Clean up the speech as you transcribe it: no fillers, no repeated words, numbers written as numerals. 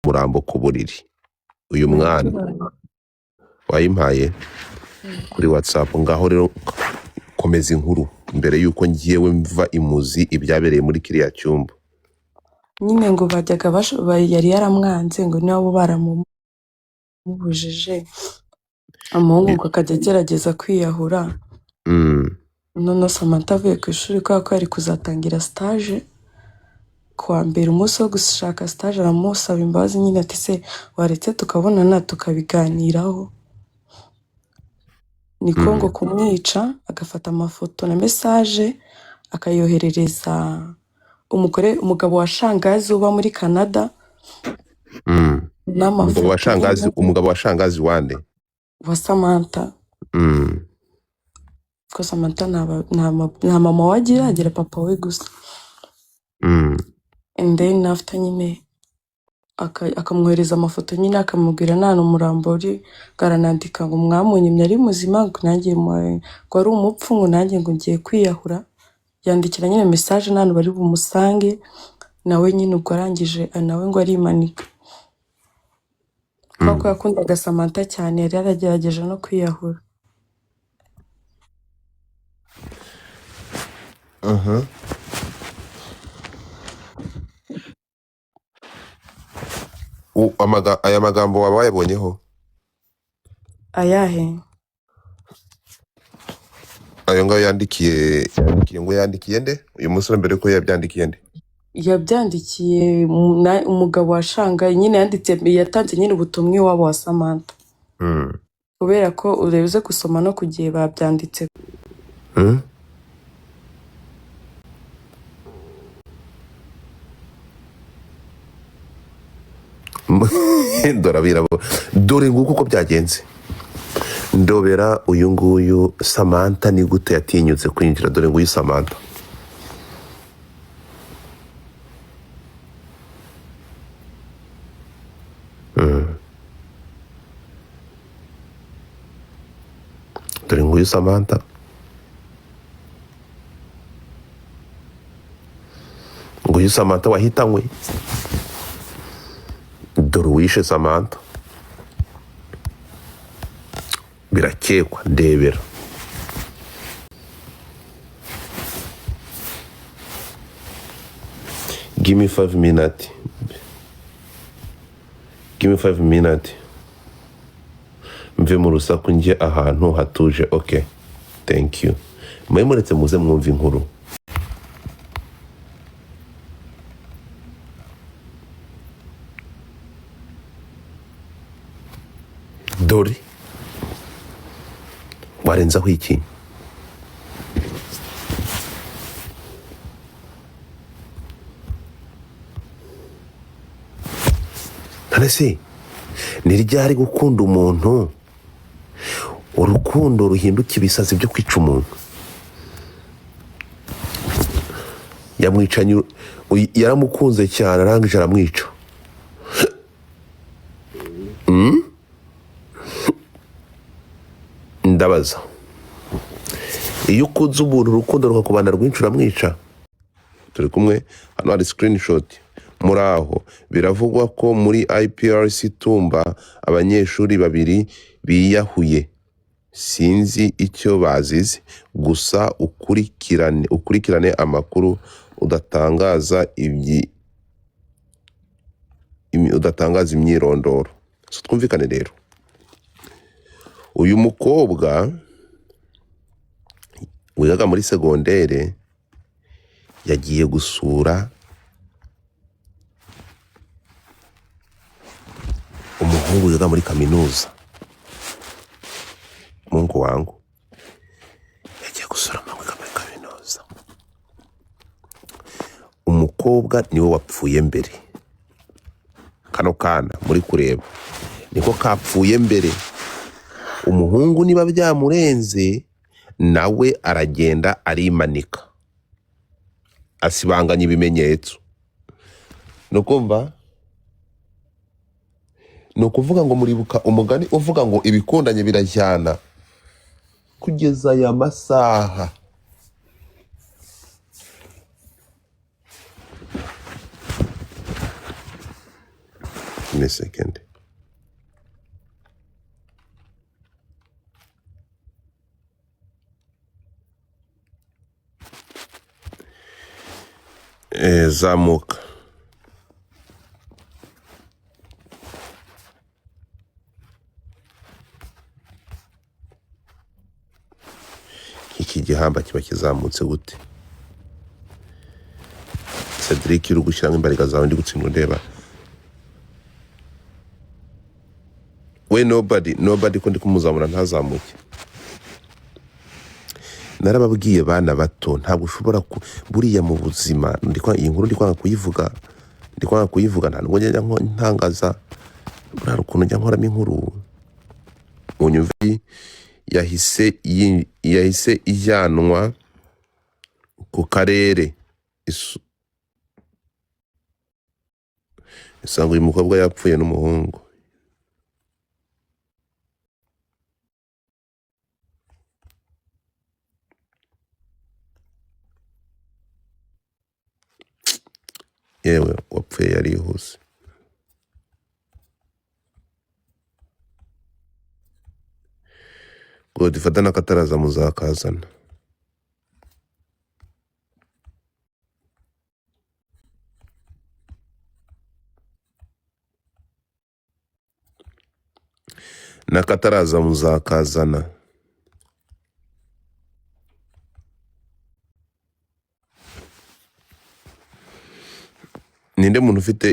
Umurambo ku buriri uyu mwana wayimpaye kuri WhatsApp. Ngaho rero komeza inkuru mbere y'uko ngiyewe mva imuzi ibyabereye muri kiriya cyumba. Nyine ngo bajyaga yari yaramwanze, ngo nabo baramubujije, umuhungu ngo akajya agerageza kwiyahura. Noneho Samantha avuye ku ishuri, kubera ko yari kuzatangira stage kuwa mbere, umunsi wo gushaka stage aramusaba imbabazi nyine, ati se waretse tukabonana tukabiganiraho. Niko ngo kumwica, agafata amafoto na message akayoherereza umugore, umugabo wa shangazi uba muri Canada. Umugabo wa n'amafoto shangazi nyine. Umugabo wa shangazi wande? Wa Samantha. Ko Samantha nta mama we agira, agira papa we gusa. And then after nyine akamwohereza amafoto nyine, akamubwira nta umurambo uri, ngo aranandika ngo mwamunyimye ari muzima, ngo nanjye ngo ari umupfu, ngo nanjye ngo ngiye kwiyahura. Yandikira nyine message n'ahantu bari bumusange, nawe nyine ubwo arangije nawe ngo arimanika, kubera ko yakundaga Samantha cyane, yari yaragerageje no kwiyahura. Aya magambo waba wayabonyeho? Ayahe? Ayo ngayo yandikiye ngo yandikiye nde uyu musore mbere ko yabyandikiye nde? Yabyandikiye umugabo wa shangayi nyine, yanditse, yatanze nyine ubutumwa iwabo wa Samantha, kubera ko urebye gusoma no ku gihe babyanditse. Dore abirabura, dore nguko uko byagenze. Ndobera uyu nguyu Samantha ni gute yatinyutse kwinjira? Dore nguyu Samantha. Dore nguyu Samantha, nguyu Samantha wahitanywe. Dore uwishe Samantha, birakekwa. Ndebera. Give me 5 minutes, give me 5 minutes, mve mu rusaku njye ahantu hatuje. Okay, thank you. Mwe muretse muze mwumve inkuru. Dore warenzaho iki? None se ni ryari gukunda umuntu urukundo ruhinduka ibisazi byo kwica umuntu? Yamwicanye, yaramukunze cyane, arangije aramwica. Ndabaza, iyo ukunze umuntu urukundo rukakubana rwinshi, uramwica? Turi kumwe hano, hari screenshot. Muri aho biravugwa ko muri IPRC Tumba abanyeshuri babiri biyahuye, sinzi icyo bazize, gusa ukurikirane amakuru, udatangaza imyirondoro. So twumvikane rero, uyu mukobwa wigaga muri segondere yagiye gusura umuhungu wiga muri kaminuza. Mungu wangu, yagiye gusura umuhungu wiga muri kaminuza. Umukobwa niwe wapfuye mbere. Kano kana muri kureba niko kapfuye mbere. Umuhungu niba byamurenze nawe aragenda arimanika, asibanganya ibimenyetso. Ni ukumva, ni ukuvuga ngo muribuka umugani uvuga ngo ibikundanye birajyana. Kugeza aya masaha Give me a second. Zamuka. Iki gihamba kiba kizamutse gute? Cedric, uri gushyiramo imbaraga zawe, ndi gutsindwa ndeba. We nobody, nobody, ko ndi kumuzamura ntazamuke. Narababwiye bana bato, ntabwo ushobora ku buriya mu buzima. Iyi nkuru ndi kwanga kuyivuga, ndi kwanga kuyivuga, nta nubwo njya ntangaza buriya ukuntu njya nkoramo inkuru. Unyumve, yahise ijyanwa ku karere. Isanga uyu mukobwa yapfuye n'umuhungu. Yewe, wapfuye yarihuse. Godifata n'akataraza muzakazana. N'akataraza muzakazana. Ninde muntu ufite